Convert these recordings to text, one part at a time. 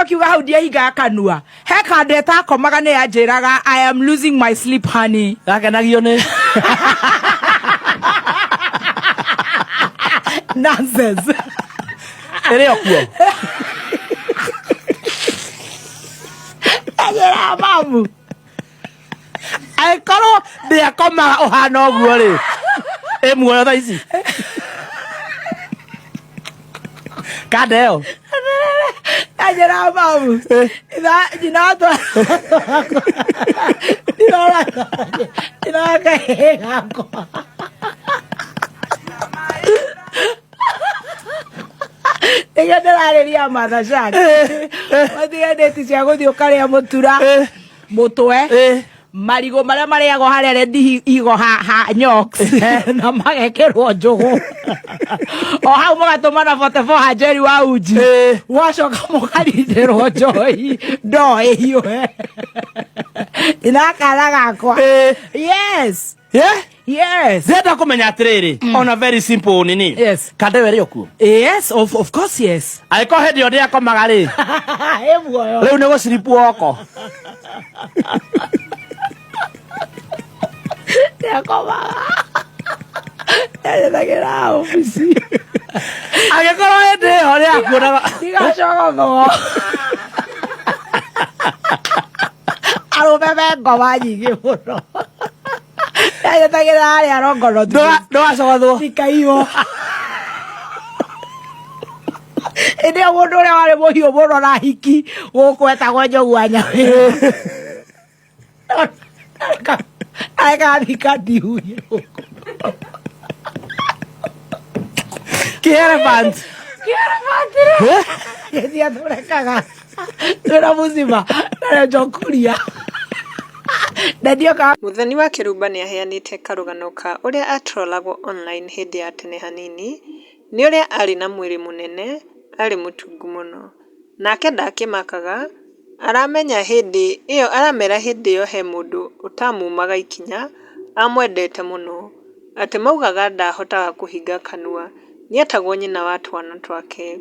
Akiuga hau ndiahingaga kanua. He kando ĩtakomaga nĩ yanjĩraga I am losing my sleep honey. Gakenagio nĩ Nonsense. Ĩrĩ o kuo. Anjĩraga mamu. Angĩkorwo ndĩakomaga ũhana ũguo rĩ, ĩ muoyo thaa ici. Kanda ĩyo. Anjĩraga mamu. Itha nyina watwa. Ndĩrora ndĩrora kahĩĩ gakwa. Nĩkĩo ndĩrarĩria Martha Shark. Matige ndĩti cia gũthiĩ ũkarĩa mũtura. Mũtwe. Marigũ marĩa marĩagwo harĩa rendi higo ha, ha nyoks na magekĩrwo njũgũ o hau mũgatũmana 44 ha Njeri wa uji wacoka mũkarindĩrwo njohi ndoo ĩhiũhe ina kana gakwa yes Yeah? Yes. Ndĩrenda kũmenya atĩrĩrĩ on a very simple nini Yes. kanda ĩyo ĩrĩ o kuo Yes, of, of course yes. angĩkorwo hĩndĩ ĩyo ndĩakomaga rĩ Ĩ muoyo. rĩu nĩ gũciripu woko Ndĩakomaga. Ndarĩthagĩra obici. angĩkorwo hĩndĩ ĩyo rĩakuonaga Ndigacogothwo. Arũme me ngoma nyingĩ mũno. Ndarĩthagĩra harĩa rongono. Ndũgacogothwo. Ndikaiywo. Hĩndĩ ĩyo mũndũ ũrĩa warĩ mũhiũ mũno na hiki gũkũ etagwo Njogu wa Nyawĩra. Arekathika ndihuye gũkũ. Kĩelefant. Gĩthiĩ atũrekaga twĩna mũcima na njokuria na ndioka Mũthoni wa Kĩrumba nĩaheanĩte karũgano ka ũrĩa atrolagwo online hĩndĩ ya tene hanini nĩ ũrĩa arĩ na mwĩrĩ mũnene, arĩ mũtungu mũno. Nake ndakĩmakaga, aramenya hĩndĩ ĩyo aramera hĩndĩ ĩyo he mũndũ ũtamumaga ikinya amwendete mũno, atĩ maugaga ndahotaga kũhinga kanua, nĩetagwo nyina wa twana twake.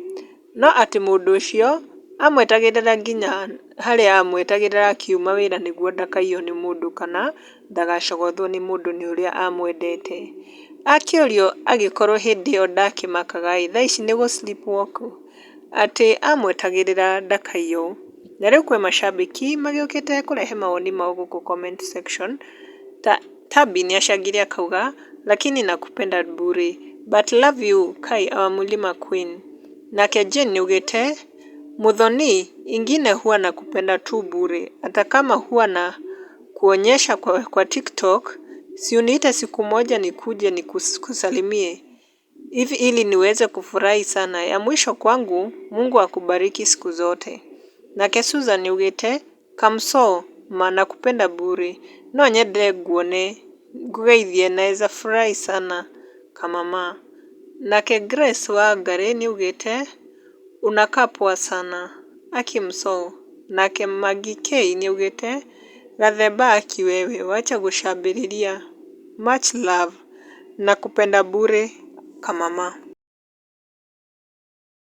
No atĩ mũndũ ũcio amwetagĩrĩra nginya harĩa amwetagĩrĩra akiuma wĩra nĩguo ndakaiywo nĩ mũndũ kana ndagacogothwo nĩ mũndũ nĩ ũrĩa amwendete. Akĩũrio angĩkorwo hĩndĩ ĩyo ndakĩmakaga ĩ, thaa ici nĩ gũ sleep walk? Atĩ amwetagĩrĩra ndakaiywo. Na rĩu kwĩ macambĩki magĩũkĩte kũrehe mawoni mao gũkũ comment section ta Tabby nĩacangire akauga lakini nakupenda bure but love you Kai our Mulima queen. Nake Jane nĩaugĩte Muthoni ingine huwa nakupenda tu bure hata kama huwa na kuonyesha kwa, kwa TikTok si uniite siku moja nikuje nikusalimie hivi ili niweze kufurahi sana. Ya mwisho kwangu, Mungu akubariki siku zote. Nake Susan nĩaugĩte Kamso ma nakupenda bure, no nyende nguone ngũgeithie naeza furahi sana kamama. Nake Grace Wangari nĩaugĩte unakaa poa sana aki msoo. Nake Maggie K nĩaugĩte Gathemba aki wewe wacha gũcambĩrĩria much love. Nakupenda bure kamama.